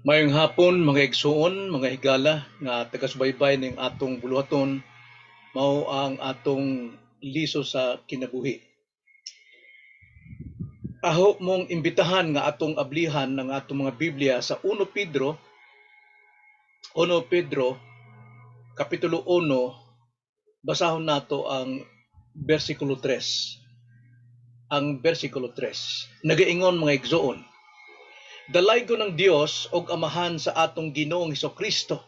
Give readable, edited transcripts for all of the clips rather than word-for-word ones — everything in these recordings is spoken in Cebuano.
Maayong hapon, mga igsuon, mga higala nga taga-subaybay ning atong buluhaton, mao ang atong liso sa kinabuhi. Aho mong imbitahan nga atong ablihan ang atong mga Biblia sa 1 Pedro, 1 Pedro kapitulo 1, basahon nato ang bersikulo 3. Ang bersikulo 3. Nagaingon, mga igsuon, "Dalaygon ang Dios og Amahan sa atong Ginoong Kristo.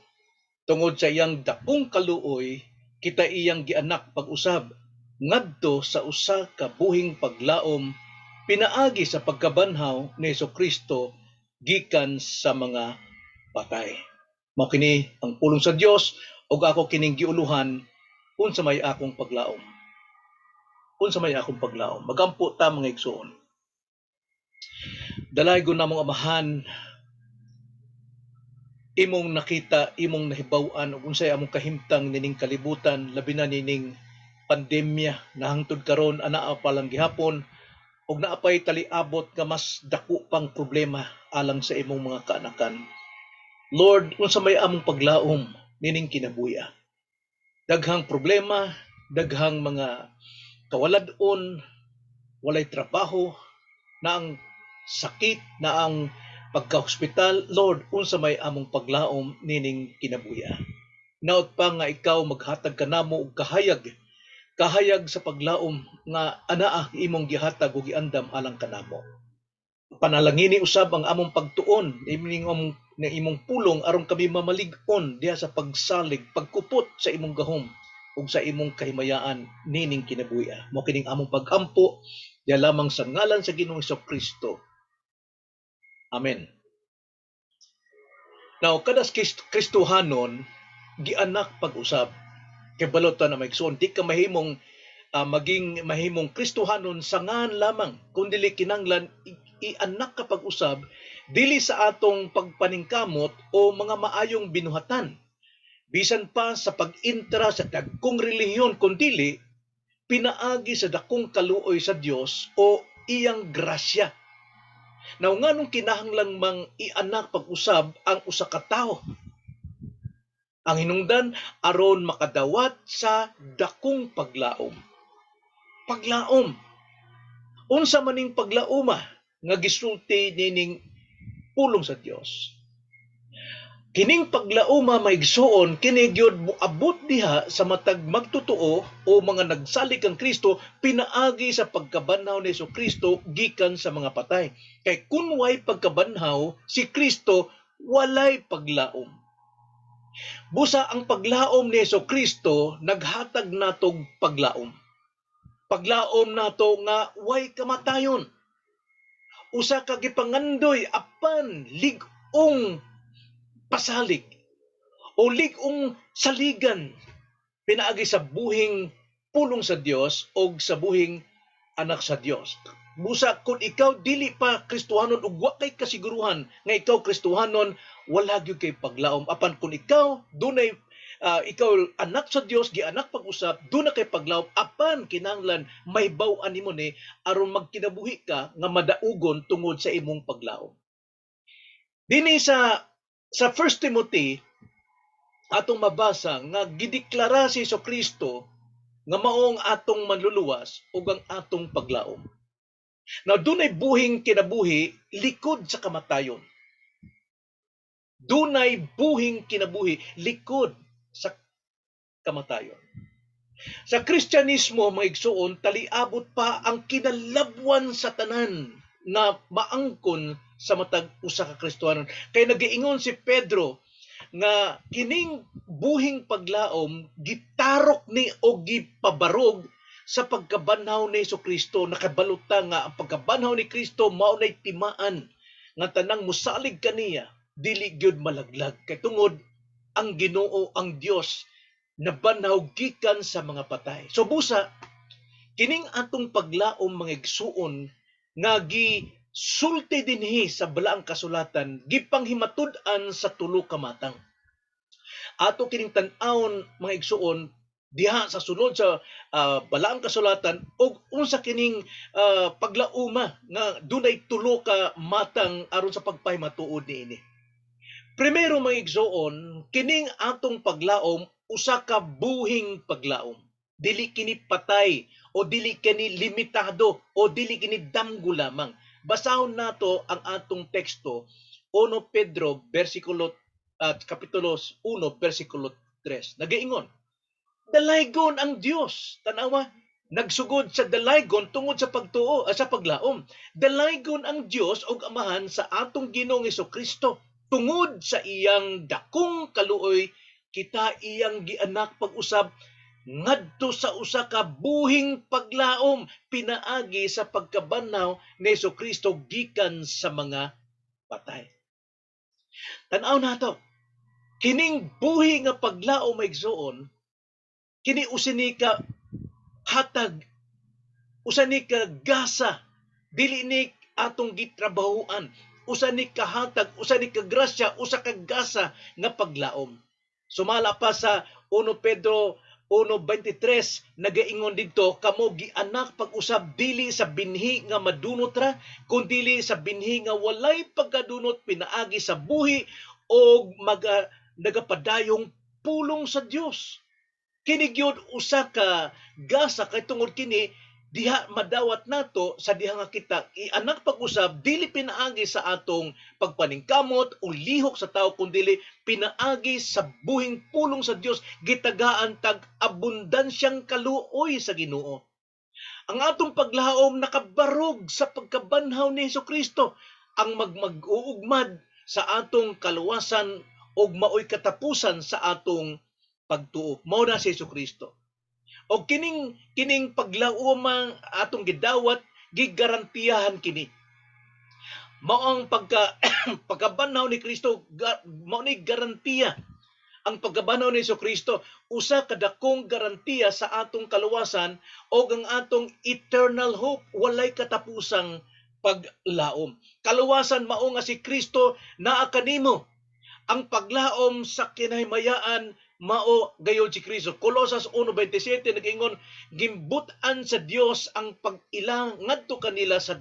Tungod sa iyang dakong kaluoy, kita iyang gianak pag-usab ngadto sa usa ka buhing paglaom pinaagi sa pagkabanhaw ni Kristo gikan sa mga patay." Mao kini ang pulong sa Dios ug ako kining giuluhan, "Unsa may akong paglaom?" Unsa may akong paglaom? Magampo ta, mga igsuon. Dalaygon namong Amahan, imong nakita, imong nahibaw-an ug unsay among kahimtang nining kalibutan, labi na nining pandemya na hangtod karon anaa pa lang gihapon ug naa pay taliabot nga mas dako pang problema alang sa imong mga kaanakan. Lord, unsa may among paglaom nining kinabuhi? Daghang problema, daghang mga kawalad-on, walay trabaho, na ang sakit, na ang pagka-hospital. Lord, unsa may among paglaom nining kinabuhi? Naot pa nga ikaw maghatag kanamo og kahayag, kahayag sa paglaom nga anaa imong gihatag ug giandam alang kanamo. Panalangini usab ang among pagtuon imong na imong pulong aron kami mamalig-on diha sa pagsalig, pagkupot sa imong gahom ug sa imong kahimayaan nining kinabuhi. Mao kining among pagampo diha lamang sa ngalan sa Ginoong Kristo. Amen. Now, kada Kristohanon gianak pag-usab. Kay kabalo ta na, mga igsoon, di ka mahimong maging mahimong Kristohanon sa ngan lamang kung dili kinanglan ianak ka pag-usab, dili sa atong pagpaningkamot o mga maayong binuhatan, bisan pa sa pag-intra sa dagkong relihiyon, kundili pinaagi sa dakong kaluoy sa Dios o iyang grasya. Now, nganong kinahanglang mang ianak pag-usab ang usa ka tawo? Ang hinungdan, aron makadawat sa dakong paglaom. Paglaom. Unsa maning paglaoma nga gisulti nining pulong sa Dios? Kining paglaoma, mga igsuon, kini gyud moabot diha sa matag magtotoo o mga nagsalig kang Kristo pinaagi sa pagkabanhaw ni Kristo gikan sa mga patay. Kay kun way pagkabanhaw si Kristo, walay paglaom. Busa ang paglaom ni Kristo naghatag natog paglaom. Paglaom nato nga way kamatayon. Usa ka gipangandoy apan lig-ong pasalig o lig-ong saligan pinaagi sa buhing pulong sa Dios o sa buhing anak sa Dios. Busa kung ikaw dili pa Kristohanon ug wa kay kasiguruhan nga ikaw Kristohanon, wala gyud kay paglaom. Apan kung ikaw dunay ikaw anak sa Dios, gianak pag-usab, duna kay paglaom, apan kinahanglan mahibaw-an nimo ni aron magkinabuhi ka nga madaugon tungod sa imong paglaom. Dinhi sa 1 Timothy atong mabasa nga gideklara si Kristo nga mao ang atong manluluwas ug ang atong paglaom. Now, dunay buhing kinabuhi likod sa kamatayon. Dunay buhing kinabuhi likod sa kamatayon. Sa Kristyanismo, mga igsuon, taliabot pa ang kinalabwan sa tanan nga maangkon sa matag usa ka Kristohanon. Kay nagiingon si Pedro nga kining buhing paglaom gitarok ni o gipabarog sa pagkabanhaw ni Kristo. Nakabalo ta nga ang pagkabanhaw ni Kristo mao nay timaan nga tanang musalig kaniya dili gyud malaglag, kay tungod ang Ginoo, ang Dios, nabanhaw gikan sa mga patay. So busa kining atong paglaom, mga igsuon, nga gisulti dinhi sa Balaang Kasulatan, gipanghimatud-an sa tulo ka matang. Ato kining tan-awon, mga igsuon, diha sa sulod sa Balaang Kasulatan og unsa kining paglauma nga dunay tulo ka matang aron sa pagpahimatuod niini. Primero, mga igsoon, kining atong paglaom usa ka buhing paglaom. Dili kini patay o dili kini limitado o dili kini damgo lamang. Basahon nato ang atong teksto, 1 Pedro versikulo at kapitulo 1 versikulo 3. Nagaingon, "Dalaygon ang Dios." Tanawa, nagsugod sa dalaygon tungod sa pagtuo, sa paglaom. "Dalaygon ang Dios ug Amahan sa atong Ginoong Kristo. Tungod sa iyang dakong kaluoy, kita iyang gianak pag-usab ngadto sa usa ka buhing paglaom pinaagi sa pagkabanhaw ni Kristo gikan sa mga patay." Tan-aw nato. Kining buhi nga paglaom, igsoon, kini usa ni ka hatag, usa ni ka gasa, dili ni atong gitrabahoan, usa ni kahatag, usa ni ka grasya, usa ka gasa nga paglaom. Sumala pa sa 1 Pedro 1:23, nagaingon didto, "Kamo gianak pag-usab dili sa binhi nga madunot ra, kundili sa binhi nga walay pagkadunot pinaagi sa buhi og maga nagapadayong pulong sa Dios." Kini gyud usa ka gasa kay tungod kini diha madawat nato sa diha nga kita ianak pag-usab dili pinaagi sa atong pagpaningkamot o lihok sa tao, kundili pinaagi sa buhing pulong sa Dios, gitagaan tag abundansyang kaluoy sa Ginoo. Ang atong paglaom nakabarog sa pagkabanhaw ni Hesukristo, ang magmag-uugmad sa atong kaluwasan ug maoy katapusan sa atong pagtuo. Mao na si Hesukristo. O kining kining paglaom ang atong gidawat, gigarantiyahan kini. Mao ang pagkabanhaw ni Kristo, mao ni garantiya. Ang pagkabanhaw ni Kristo usa ka dakong garantiya sa atong kaluwasan o ang atong eternal hope, walay katapusang paglaom. Kaluwasan mao nga si Kristo naa kanimo. Ang paglaom sa kinahimayaan mao gayud si Kristo. Colosas 1:27 nag-ingon, "Gimbut-an sa Dios ang pag-ila ngadto kanila sa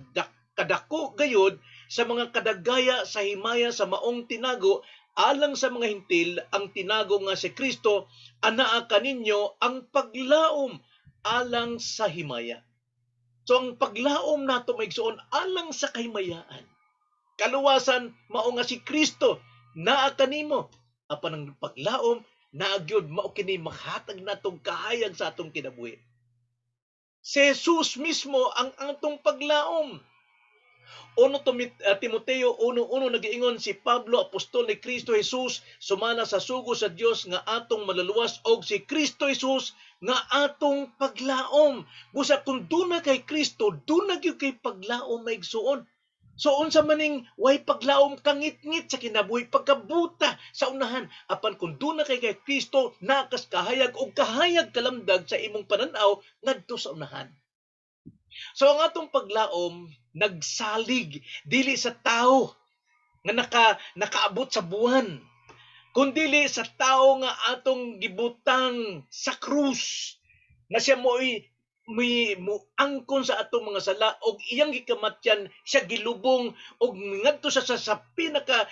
kadako gayud sa mga kadagaya sa himaya sa maong tinago alang sa mga Hentil, ang tinago nga si Kristo anaa kaninyo, ang paglaom alang sa himaya." So ang paglaom nato, maigsoon, alang sa kahimayaan. Kaluwasan mao nga si Kristo naa kanimo. Apan ang paglaom naa gyud, mao kini makhatag natong kahayag sa atong kinabuhi. Si Jesus mismo ang atong paglaom. 1 Timoteo 1:1 nagiingon, "Si Pablo, apostol ni Kristo Jesus sumala sa sugo sa Dios nga atong maluluwas og si Kristo Jesus nga atong paglaom." Busa kung duna kay Kristo, duna gyud kay paglaom, maigsuon. So unsa maning way paglaom, kangitngit sa kinabuhi, pagkabuta sa unahan. Apan kung duna kay kay Kristo, nakas kahayag og kahayag kalamdag sa imong pananaw ngadto sa unahan. So ang atong paglaom nagsalig dili sa tao nga nakaabot sa buwan, kundili sa tao nga atong gibutang sa krus, na siya mo'y mi muangkon sa atong mga sala og iyang gikamatyan, siya gilubong og ngadto sa pinaka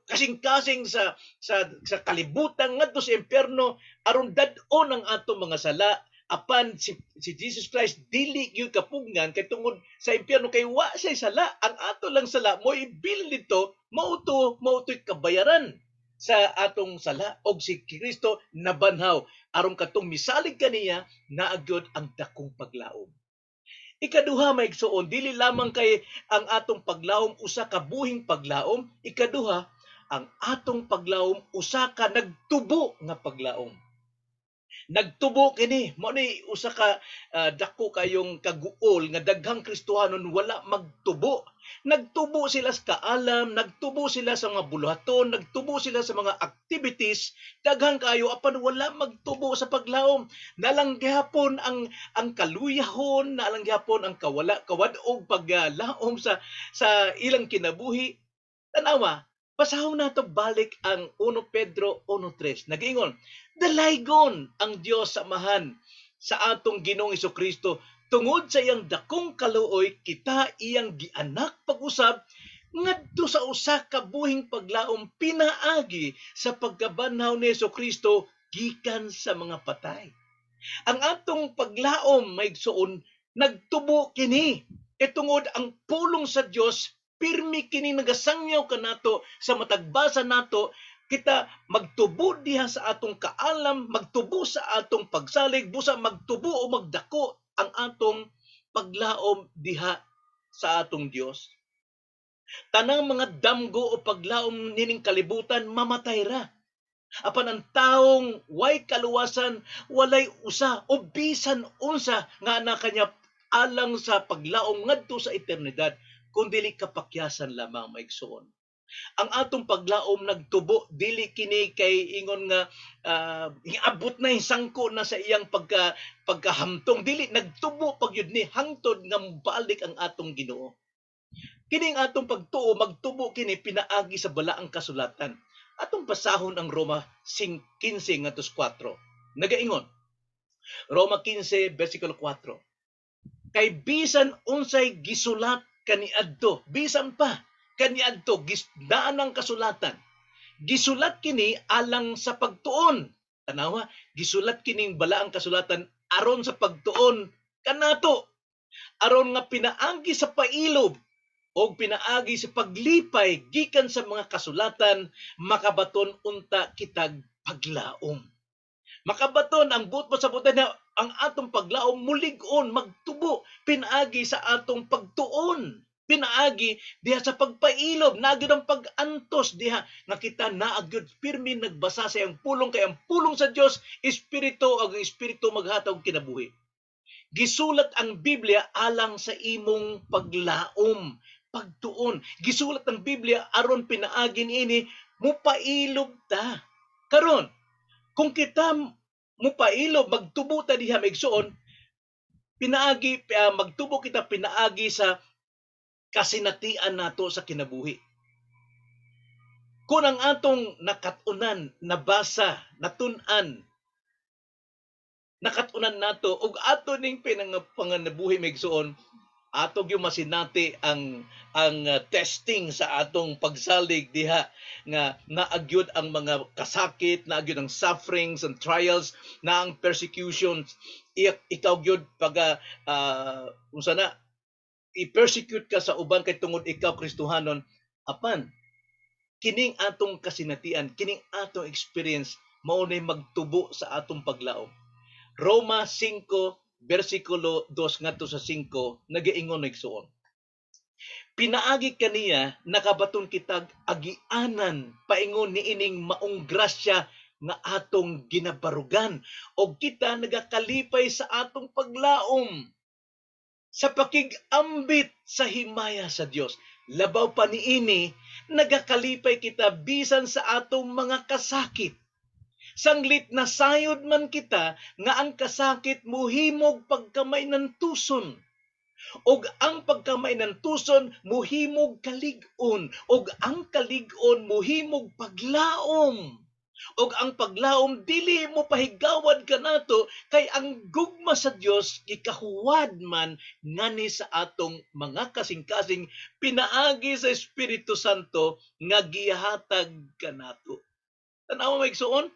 kasing-kasing sa kalibutan, ngadto sa impyerno, aron dad-on ang atong mga sala. Apan si Jesus Christ dili gyud kapugngan kay tungod sa impyerno kay wa siya sala. Ang ato lang sala mo ibilin didto, mao to'y kabayaran sa atong sala, og si Kristo nabanhaw aron katong misalig kaniya naa gyud ang dakong paglaom. Ikaduha, maigsuon, dili lamang kay ang atong paglaom usa ka buhing paglaom. Ikaduha, ang atong paglaom usa ka nagtubo nga paglaom. Nagtubo kini, mao ni usa ka dako kayong kaguol nga daghang Kristohanon wala magtubo. Nagtubo sila sa kaalam, nagtubo sila sa mga buluhaton, nagtubo sila sa mga activities, daghan kayo, apan wala magtubo sa paglaom. Nalang gihapon ang kaluyahon, nalang gihapon ang kawala kawad-og paglaom sa ilang kinabuhi. Tanawa, basahon nato balik ang 1 Pedro 1:3. Nag-ingon, "Dalaygon ang Dios sa Amahan sa atong Ginoong Kristo, tungod sa iyang dakong kaluoy kita iyang gianak pag-usab ngadto sa usa ka buhing paglaom pinaagi sa pagkabanhaw ni Kristo gikan sa mga patay. Ang atong paglaom, mga igsoon, nagtubo kini. Kay tungod ang pulong sa Dios pirmi kini nagasangyaw kanato. Sa matag basa nato, kita magtubo diha sa atong kaalam, magtubo sa atong pagsalig, busa magtubo o magdako ang atong paglaom diha sa atong Dios. Tanang mga damgo o paglaom nining kalibutan mamatay ra. Apan ang taong way kaluwasan, walay usa o bisan unsa nga na kanya alang sa paglaom ngadto sa eternidad, kun dili kapakyasan lamang, mga igsoon. Ang atong paglaom nagtubo, dili kini kay ingon nga iabot na yung sangko na sa iyang pagkahamtong. Dili, nagtubo pagyud ni hangtod nga balik ang atong Ginoo. Kining atong pagtuo magtubo kini pinaagi sa balaang kasulatan. Atong basahon ang Roma 15 ngadto 4. Nagaingon Roma 15 versikulo 4: "Kay bisan unsay gisulat kaniadto, bisan pa kaniadto gisdaan ang kasulatan, gisulat kini alang sa pagtuon." Tanawa, gisulat kining balaang kasulatan aron sa pagtuon kanato, aron nga pinaagi sa pailob o pinaagi sa paglipay gikan sa mga kasulatan, makabaton unta kitag paglaom. Makabaton, ang buot pasabutan na ang atong paglaom mulig-on, magtubo pinaagi sa atong pagtuon, pinaagi diha sa pagpailob, naa gyud ang pag-antos diha nga kita naa gyud pirmi nagbasa sa iyang pulong, kay ang pulong sa Dios espiritu ug ang espiritu maghatag kinabuhi. Gisulat ang Biblia alang sa imong paglaom, pagtuon. Gisulat ang Biblia aron pinaagi niini mupailob ta. Karon, kung kita mupailob, magtubo ta diha, mga igsoon, pinaagi magtubo kita pinaagi sa kasinatian nato sa kinabuhi. Kung ang atong nakat-unan, nabasa, natun-an, nakat-unan nato ug ato ning pinanganabuhi, mga igsoon, ato gyud masinati ang testing sa atong pagsalig diha nga naagyod ang mga kasakit, naagyod ang sufferings and trials, na ang persecutions. Ikaw gyud pag unsa na, i-persecute ka sa uban kay tungod ikaw Kristohanon. Apan kining atong kasinatian, kining atong experience, mao nay magtubo sa atong paglaom. Roma 5 bersikulo 2 ngadto sa 5 nagaingon, igsoon: "Pinaagi kaniya nakabaton kitag agianan paingon niining maong grasya nga atong ginabarugan, og kita nagakalipay sa atong paglaom sa pakig-ambit sa himaya sa Dios. Labaw pa niini, nagakalipay kita bisan sa atong mga kasakit. Sanglit nasayod man kita nga ang kasakit muhimog pagkamainantuson, ug ang pagkamainantuson muhimog kalig-on, ug ang kalig-on muhimog paglaom, ug ang paglaom dili mo pahigawad kanato, kay ang gugma sa Dios gikahuwad man ngani sa atong mga kasing-kasing pinaagi sa Espiritu Santo nga gihatag kanato." Tan-awa, mga igsoon,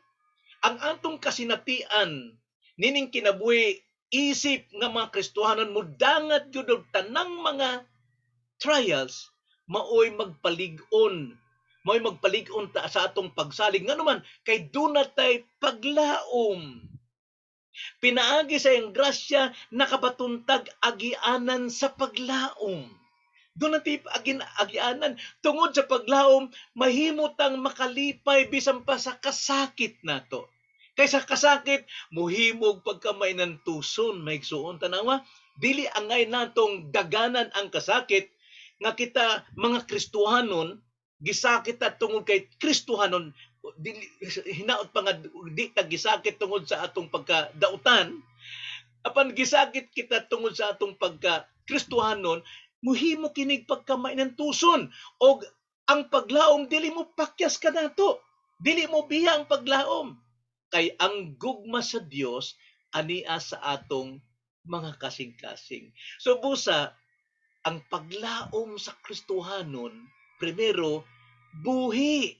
ang atong kasinatian nining kinabuhi isip nga mga Kristohanon mudangat gyud og tanang mga trials, maoy magpalig-on ta sa atong pagsalig, ngano man kay duna tay paglaom. Pinaagi sa iyang grasya nakabaton tag agianan sa paglaom. Duna tay agianan tungod sa paglaom, mahimo tang makalipay bisan pa sa kasakit nato. Kay sa kasakit muhimog pagkamainantuson, mga igsoon. Tanawa, dili angay natong daganan ang kasakit nga kita mga Kristohanon gisakit ta tungod kay Kristohanon. Dili, hinaot pa nga di ta gisakit tungod sa atong pagkadautan, apan gisakit kita tungod sa atong pagka Kristohanon. Muhimo kinig pagkamainantuson og ang paglaom dili mo pakyas kanato, dili mo biya ang paglaom, kay ang gugma sa Dios ania sa atong mga kasing-kasing. So busa ang paglaom sa Kristohanon Primero, buhi.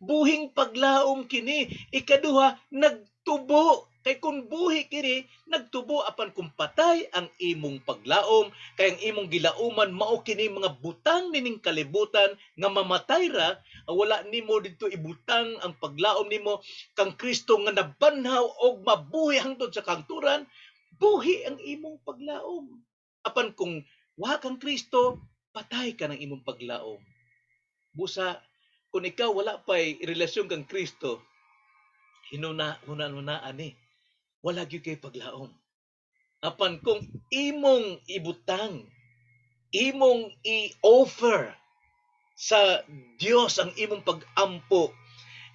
Buhing paglaom kini. Ikaduha, nagtubo. Kay kung buhi kini, nagtubo, apan kung patay ang imong paglaom, kay ang imong gilauman mao kini mga butang nining kalibutan nga mamatay ra, wala nimo didto ibutang ang paglaom nimo kang Kristo nga nabanhaw og mabuhi hangtod sa kahangturan, buhi ang imong paglaom. Apan kung wa kang Kristo, patay ka ng imong paglaom. Busa, kung ikaw wala pa'y relasyon kang Kristo, hinuna huna ani, wala gyud kay paglaom. Apan kung imong ibutang, imong i-offer sa Dios ang imong pag-ampo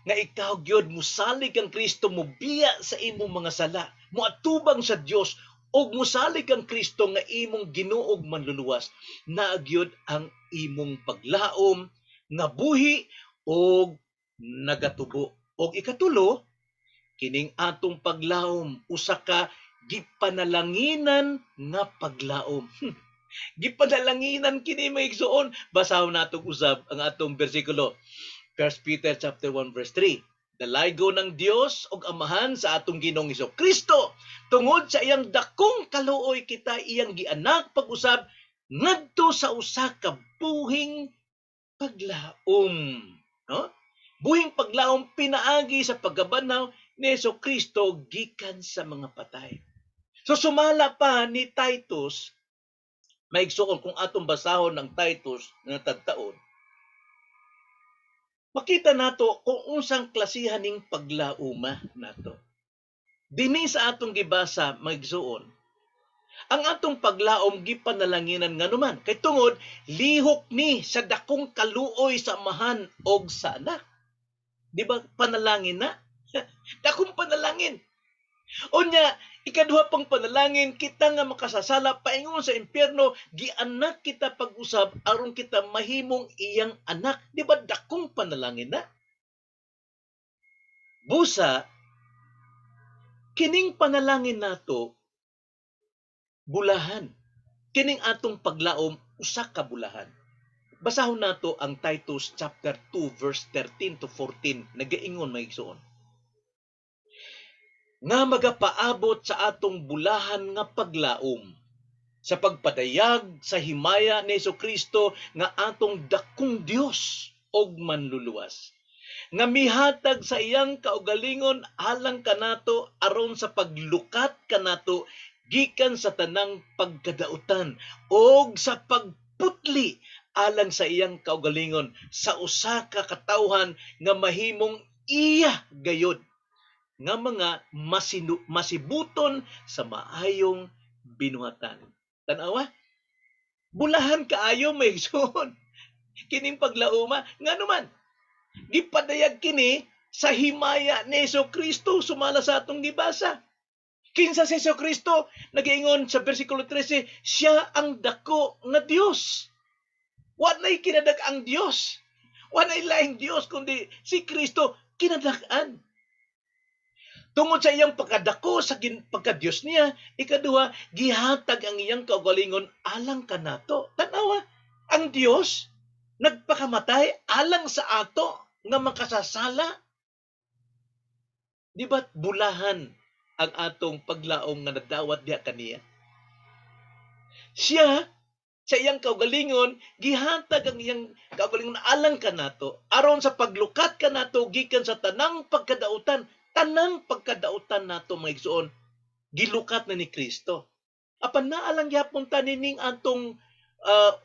nga ikaw gyud musalig kang Kristo, mobiya sa imong mga sala, moatubang sa Dios ug musalig kang Kristo nga imong Ginoo ug Manluluwas, naa gyud ang imong paglaom nga buhi ug nagatubo. Og ikatulo, kining atong paglaom usa ka gipanalanginan nga paglaom. Gipanalanginan kini, mga igsoon. Basahon nato usab ang atong bersikulo. 1 Peter chapter 1 verse 3. Dalaygon ang Dios ug Amahan sa atong Ginoong Kristo. Tungod sa iyang dakong kaluoy, kita iyang gianak pag-usab ngadto sa usa ka buhing paglaom. No? Buhing paglaom pinaagi sa pagkabanhaw ni Hesus Kristo gikan sa mga patay. So sumala pa ni Titus, maigsuon, kung atong basahon ng Titus nga tagtaon, makita nato kung unsang klasihan ning paglauma nato. Dinhi sa atong gibasa, maigsuon, ang atong paglaom gipanalanginan, nganuman? Kay tungod lihok ni sa dakong kaluoy sa Amahan og sa Anak. Di ba panalangin na? Dakong panalangin. Unya, ikaduha pang panalangin, kita nga makasasala paingon sa impyerno, gianak kita pag-usab aron kita mahimong iyang anak. Di ba dakong panalangin na? Busa, kining panalangin nato bulahan. Kining atong paglaom usa ka bulahan. Basahon nato ang Titus chapter 2 verse 13 to 14, nagaingon, mga igsoon, nga magapaabot sa atong bulahan nga paglaom sa pagpadayag sa himaya ni Kristo nga atong dakong Dios og Manluluwas, nga mihatag sa iyang kaugalingon alang kanato aron sa paglukat kanato gikan sa tanang pagkadautan og sa pagputli alang sa iyang kaugalingon sa usa ka katawhan nga mahimong iya gayod nga mga masibuton sa maayong binuhatan. Tanawa, bulahan kaayo, mga igsoon, kining paglauma. Ngano man, gipadayag kini sa himaya ni Hesus Kristo sumala sa atong gibasa. Kinsa si Hesus Kristo? Nagaingon sa bersikulo 13, siya ang dako nga Dios. Wa nay kinadak ang Dios. Wa nay laing Dios kundi si Kristo kinadak-an. Tungod sa iyang pagkadako sa pagka-Dios niya, ikaduha, gihatag ang iyang kaugalingon alang kanato. Tanawa, ang Dios nagpakamatay alang sa ato nga makasasala. Di ba bulahan ang atong paglaom nga nadawat diha kaniya? Siya sa iyang kaugalingon gihatag ang iyang kaugalingon alang kanato aron sa paglukat kanato gikan sa tanang pagkadautan. Tanang pagkadautan nato, mga igsoon, gilukat na ni Kristo. Apan naa lang gyapon ta nining atong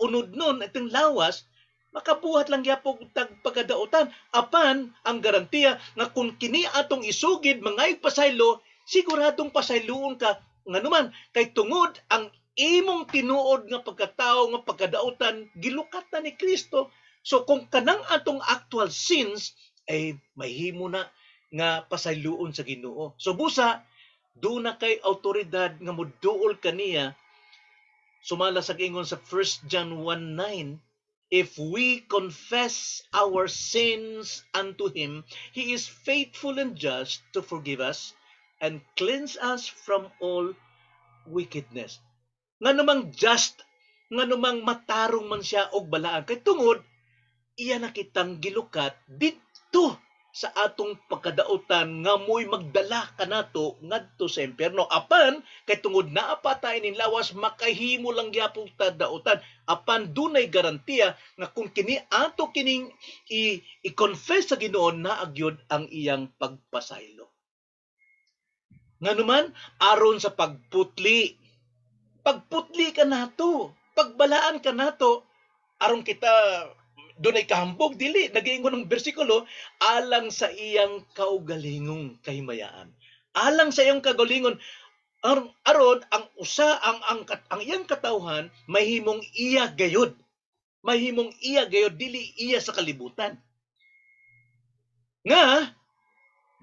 unod nun, itong lawas, makabuhat lang gyapon tag pagkadautan. Apan ang garantiya nga kung kini atong isugid, mga pasaylo, siguradong pasayloon ka. Nganuman, kay tungod ang imong tinuod nga pagkatao nga pagkadautan gilukat na ni Kristo. So kung kanang atong actual sins ay mahimo na nga pasayloon sa Ginoo. So busa duna kay awtoridad nga moduol kaniya sumala sa ingon sa 1 John 1:9, "If we confess our sins unto him, he is faithful and just to forgive us and cleanse us from all wickedness." Nganumang just, nganumang matarong man siya og balaan, kay tungod Iya na kitang gilukat didto sa atong pagkadautan nga mo'y magdala kanato ngadto sa impyerno. Apan kay tungod naa pa ta ining lawas, makahimo lang gyapon ta dautan. Apan dunay garantiya nga kung kini ato kining i-confess sa Ginoo, naa gyud ang iyang pagpasaylo. Nganuman aron sa pagputli. Pagputli kanato, pagbalaan kanato aron kita dunay kahambog, dili nagiingon ang bersikulo alang sa iyang kaugalingong kahimayaan. Alang sa iyang kaugalingon, aron ang usa ang iyang katawhan mahimong iya gayod. Mahimong iya gayod, dili iya sa kalibutan. Nga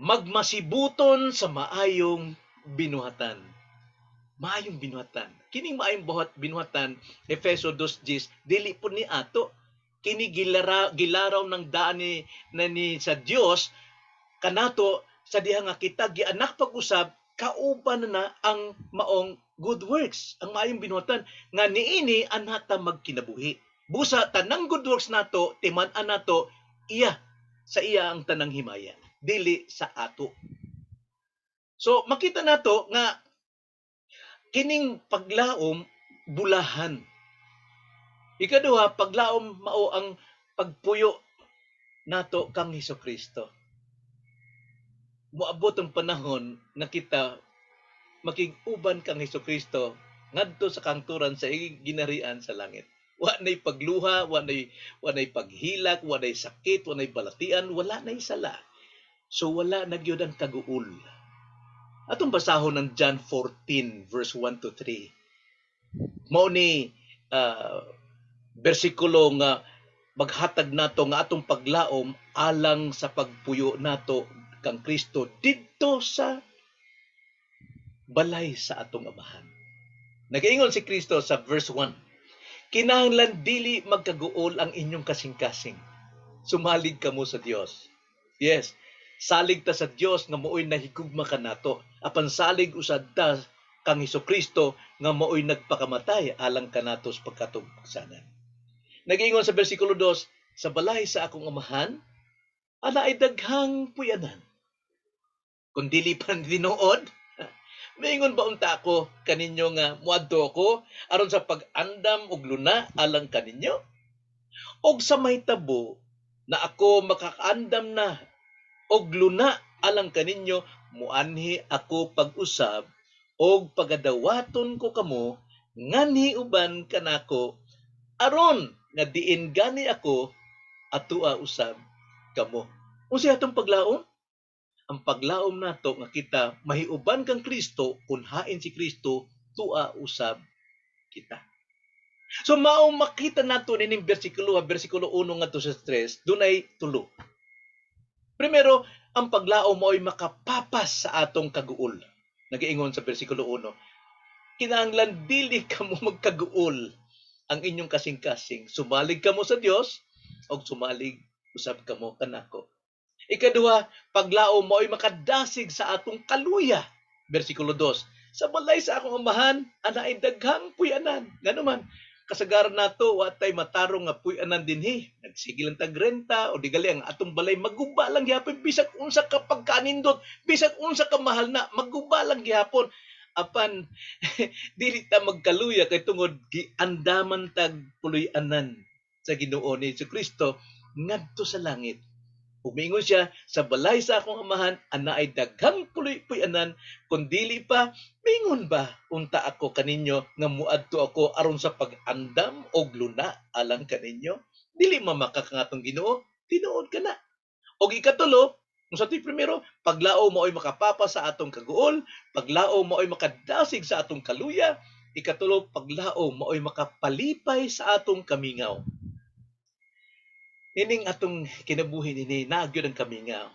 magmasibuton sa maayong binuhatan. Maayong binuhatan. Kining maayong binuhatan, Efeso 2:10, dili po ni ato. Kini gilaraw ng daan ni, na ni sa Dios kanato sa diha nga kita gianak pag-usab, kauban na na ang maong good works, ang maayong binuhatan nga niini anata magkinabuhi. Busa tanang good works nato, timan-an nato iya, sa iya ang tanang himaya, dili sa ato. So makita nato nga kining paglaom bulahan. Ikaduha, paglaom mao ang pagpuyo nato kang Hesukristo. Moabot ang panahon na kita makig-uban kang Hesukristo ngadto sa kangturan sa ginarian sa langit. Wa nay pagluha, wa nay paghilak, wa nay sakit, wa nay balatian, wala nay sala. So wala na gyud ang kaguol. Atong basahon ang John 14 verse 1 to 3. Mao ni bersikulo nga maghatag nato nga atong paglaom alang sa pagpuyo nato kang Kristo didto sa balay sa atong Amahan. Nagaingon si Kristo sa verse 1, "Kinahanglan dili magkaguol ang inyong kasing-kasing. Sumalig kamo sa Dios." Yes, salig ta sa Dios nga maoy nahigugma kanato. Apan salig usad ta kang Hesukristo nga maoy nagpakamatay alang kanato sa pagkatugsanan. Nagaingon sa bersikulo 2, "Sa balay sa akong Amahan, ana ay daghang puyanan. Kung dili pa tinuod, maingon ba unta ako kaninyo nga muadto ako aron sa pag-andam og luna alang kaninyo? Og sa mahitabo na ako makakaandam na og luna alang kaninyo, muanhi ako pag-usab og pagadawaton ko kamo nganhi uban kanako, aron nga diin gani ako atua usab kamo." Unsay atong paglaom? Ang paglaom nato nga kita mahiuban kang Kristo, kun hain si Kristo, tua usab kita. So mao makita nato nining bersikulo, bersikulo 1 ngadto sa 3, dunay tulo. Primero, ang paglaom mao'y makapapas sa atong kaguol. Nagaingon sa bersikulo 1, kinahanglan dili kamo magkaguol ang inyong kasing-kasing. Sumalig kamo sa Dios og sumalig usab kamo kanako. Ikaduha, paglaom mao'y makadasig sa atong kaluya. Bersikulo 2, "Sa balay sa akong Amahan, ana ay daghang puyanan." Ngano man, kasagaran nato wa tay matarong nga puyanan dinhi. Nagsige lang tag renta o di gali ang atong balay maguba lang gihapon, bisag unsa ka pagkanindot, bisag unsa ka mahal na, maguba lang gihapon. Apan dili ta magkaluya kay tungod giandaman tag puloy-anan sa Ginoo ni Kristo ngadto sa langit. Umingon siya, "Sa balay sa akong Amahan, ana ay daghang puloy-anan. Kung dili pa, mingon ba unta ako kaninyo nga muadto ako aron sa pag-andam og luna alang kaninyo?" Dili mamaka kang atong Ginoo, tinuod ka na. Og ikatulo, kung sa to'y primero, paglao mao'y makapapa sa atong kaguol, paglao mao'y makadasig sa atong kaluya, ikatulo, paglao mao'y makapalipay sa atong kamingaw. Ining atong kinabuhi nini, naa gyud ang kamingaw.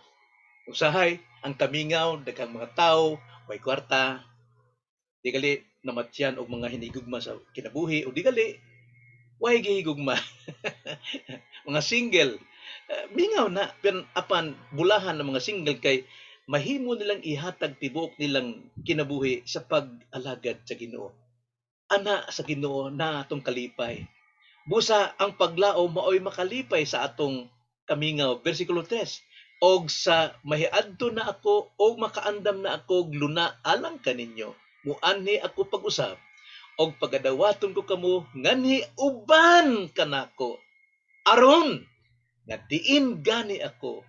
Usahay, ang kamingaw, daghang mga tao, way kwarta, di gali namatyan og mga hinigugma sa kinabuhi, o di gali, way gihigugma. Mga single, mingaw na, pero apan bulahan ng mga single kay mahimo nilang ihatag tibuok nilang kinabuhi sa pag-alagad sa Ginoo. Ana sa Ginoo na atong kalipay. Busa ang paglaom maoy makalipay sa atong kamingaw. Versikulo 3. Og sa mahiadto na ako og makaandam na ako og luna alang kaninyo, muanhi ako pag-usab og pagadawaton ko kamo nganhi uban kanako, aron nga diin gani ako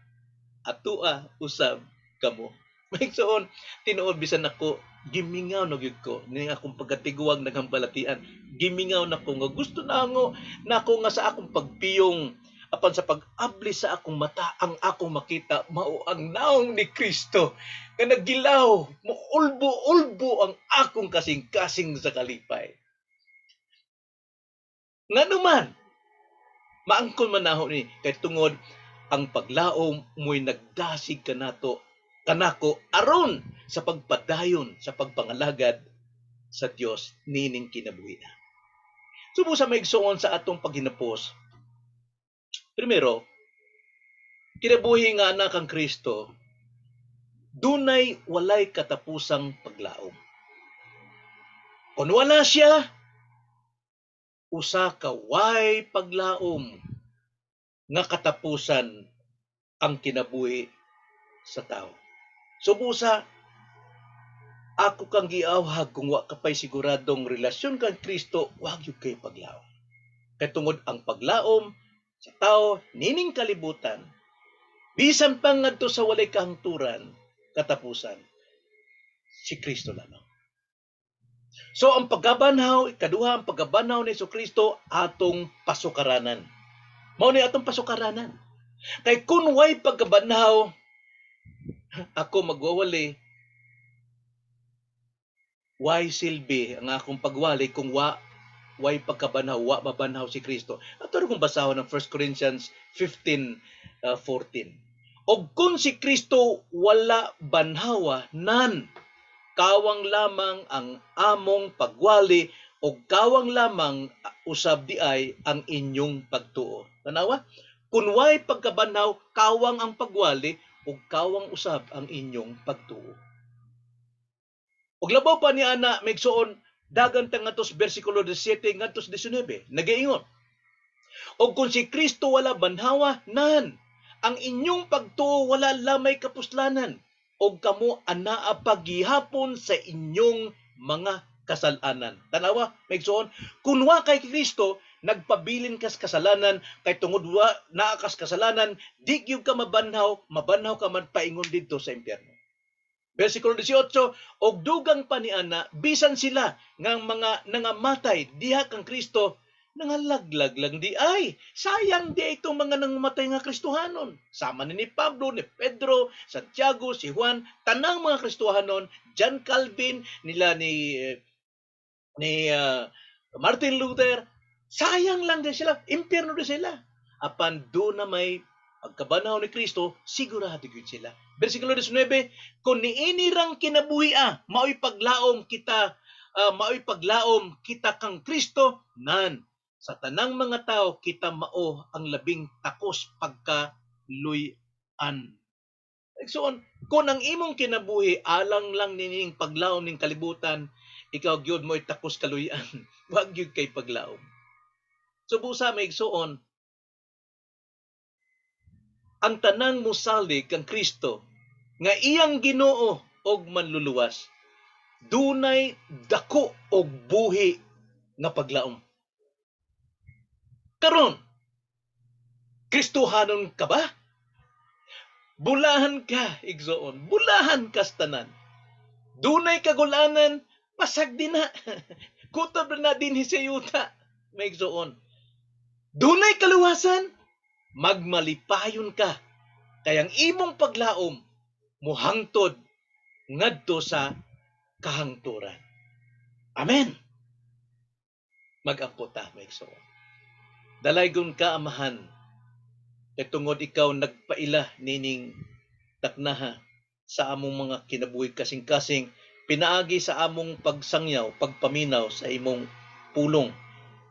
atua usab kamo. Maigsoon, tinuod bisan ako gimingaw na gyud ko ni akong pagkatiguang naghambalatian. Gimingaw na ko nga gusto na ako nga sa akong pagpiyong apan sa pag-abli sa akong mata, ang akong makita mao ang naong ni Kristo nga naggilaw, muulbo-ulbo ang akong kasing-kasing sa kalipay. Ngano man maangkon man naho ni? Kay tungod ang paglaom mo'y nagdasig kanato kanako aron sa pagpadayon sa pagpangalagad sa Dios nining kinabuhi. Subo sa maigsuon, sa atong paghinapos. Primero, kinabuhi nga anak ang Kristo, dunay walay katapusang paglaom. Kung wala siya, usa ka way paglaom nga katapusan ang kinabuhi sa tao. Subusa, ako kang giawhag, kung wa ka pa'y siguradong relasyon kang Kristo, wag gyud kay paglaom. Kay tungod ang paglaom sa tao nining kalibutan, bisan pa ngadto sa walay kahangturan, katapusan, si Kristo lamang. So ang pagkabanhaw, ikaduha, ang pagkabanhaw ni Kristo atong pasukaranan. Mao ni atong pasukaranan. Kay kung way pagkabanhaw, ako magwawali, way silbi ang akong pagwali kung way pagkabanhaw, wa mabanhaw si Kristo. Ato kung basahon ng 1 Corinthians 15:14. Og kung si Kristo wala banhawa, nan kawang lamang ang among pagwali o kawang lamang usab di ay ang inyong pagtuo. Tanawa? Kung way pagkabanhaw, kawang ang pagwali o kawang usab ang inyong pagtuo. Ug labaw pa ni ana, migsuon, dagan ta ngadto sa bersikulo 17 ngadto sa 19. Nagaingon: "Og kung si Kristo wala banhawa, nan ang inyong pagtuo wala lamay kapuslanan og kamo anaa paghihapon sa inyong mga kasalanan." Tanawa, migsuon, kung wa kay Kristo, nagpabilin kas kasalanan, kay tungod wa naa kas kasalanan, di gyud ka mabanhaw, mabanhaw ka man, paingon didto sa impyerno. Versikulo 18, "Og dugang pa ni ana, bisan sila nga mga nangamatay diha kang Kristo, nangalaglag lang di ay." Sayang di itong mga nangamatay nga Kristohanon. Sama ni Pablo, ni Pedro, Santiago, si Juan, tanang mga Kristohanon, John Calvin, nila ni Martin Luther, sayang lang din sila, impyerno din sila. Apan do na may pagkabanhaw ni Kristo, sigurado gyud sila. Versikulo 19, "Kung niini rang kinabuhi maoy paglaom kita kang Kristo, nan sa tanang mga tao kita mao ang labing takos pagkaluy-an." Igsoon, kung ang imong kinabuhi alang lang nining paglaom ning kalibutan, ikaw gyud mo'y takos kaluy-an. Wag gyud kay paglaom. Subusa, may igsoon, ang tanang musalig kang Kristo nga iyang Ginoo og manluluwas, dunay dako og buhi nga paglaom. Karon, Kristohanon ka ba? Bulahan ka, igsoon. Bulahan kas tanan. Dunay kagulanan, pasag din na. Kutob na dinhi sa yuta, may igsoon. Dunay kaluwasan, magmalipayon ka. Kay ang imong paglaom muhangtod ngadto sa kahangturan. Amen. Mag-ampo ta, may igsoon. Dalaygon ka, Amahan, kay tungod ikaw nagpaila nining taknaha sa among mga kinabuhi kasing-kasing pinaagi sa among pagsangyaw, pagpaminaw sa imong pulong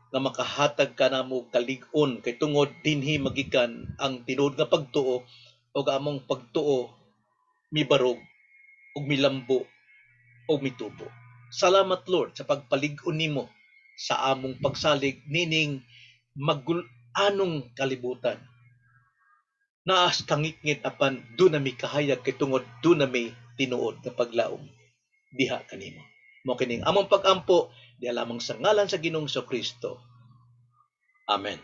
nga makahatag ka namo kalig-on, kay tungod dinhi magikan ang tinuod nga pagtuo ug among pagtuo mibarog ug milambo ug mitubo. Salamat, Lord, sa pagpalig-on nimo sa among pagsalig nining Magul-anong kalibutan. Naas kangitngit, apan duna mi kahayag kay tungod duna mi tinuod nga paglaom diha kanimo. Mao kining among pag-ampo diha lamang sa ngalan sa Ginoong Kristo. Amen.